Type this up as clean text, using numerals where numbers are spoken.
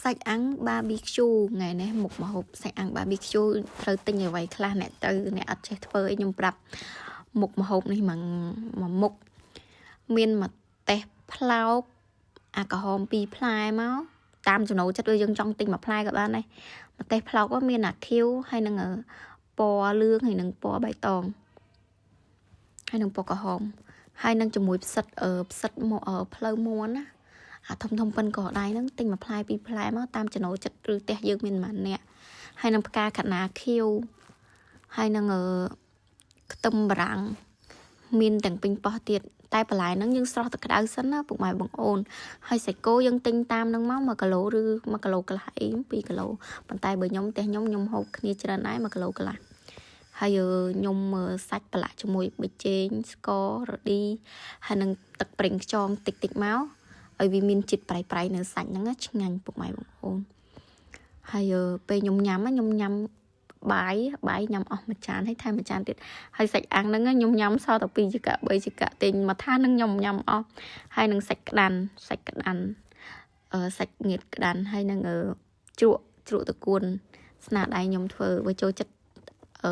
សាច់អាំង barbecue ថ្ងៃនេះមុខម្ហូបសាច់អាំង barbecue ត្រូវទិញអ្វីខ្លះអ្នកទៅអ្នកអត់ចេះធ្វើអីខ្ញុំប្រាប់មុខម្ហូបនេះមួយមួយមុខមានម្ទេសប្លោកអាក្រហមពីរផ្លែមកតាមចំណូលចិត្តដូចយើងចង់ទិញមួយផ្លែក៏បានដែរម្ទេសប្លោកក៏មានអាខៀវហើយនឹងពណ៌លឿងហើយនឹងពណ៌បៃតងហើយនឹងពណ៌ក្រហមហើយនឹងជាមួយផ្សិតផ្សិតមកផ្លូវមួនណាអាធំធំប៉ិនកដៃហ្នឹងទិញមួយផ្លែពីរផ្លែមកតាមចំណូលចិត្តឬផ្ទះយើងមានប៉ុន្មានអ្នកហើយនឹងផ្កាកណាខៀវហើយនឹងខ្ទឹមបារាំងមានទាំងពេញប៉ោះទៀតតែបន្លែហ្នឹងយើងស្រស់ទឹកក្តៅសិនណាពុកម៉ែបងអូនហើយសាច់គោយើងទិញតាមហ្នឹងមក1គីឡូឬ1គីឡូកន្លះអី2គីឡូប៉ុន្តែបើខ្ញុំផ្ទះខ្ញុំខ្ញុំហូបគ្នាច្រើនដែរ1គីឡូកន្លះហើយខ្ញុំសាច់ប្រឡាក់ជាមួយប៊ីចេងស្កររឌីហើយនឹងទឹកប្រេងខ្យងតិចតិចមកឲ្យវាមានជាតិប្រៃៗនៅសាច់ហ្នឹងឆ្ងាញ់ពុកម៉ែបងអូនហើយពេលខ្ញុំញ៉ាំខ្ញុំញ៉ាំបាយបាយញ៉ាំអស់មួយចានហើយថែមមួយចានទៀតហើយសាច់អាំងហ្នឹងខ្ញុំញ៉ាំសល់តែ2ចង្កាក់3ចង្កាក់ទិញមួយថានហ្នឹងខ្ញុំញ៉ាំអស់ហើយនឹងសាច់ក្តាន់សាច់ក្តាន់អឺសាច់ងៀតក្តាន់ហើយនឹងជ្រក់ជ្រក់តកួនស្នាដៃខ្ញុំធ្វើបើចូលចិត្តអឺ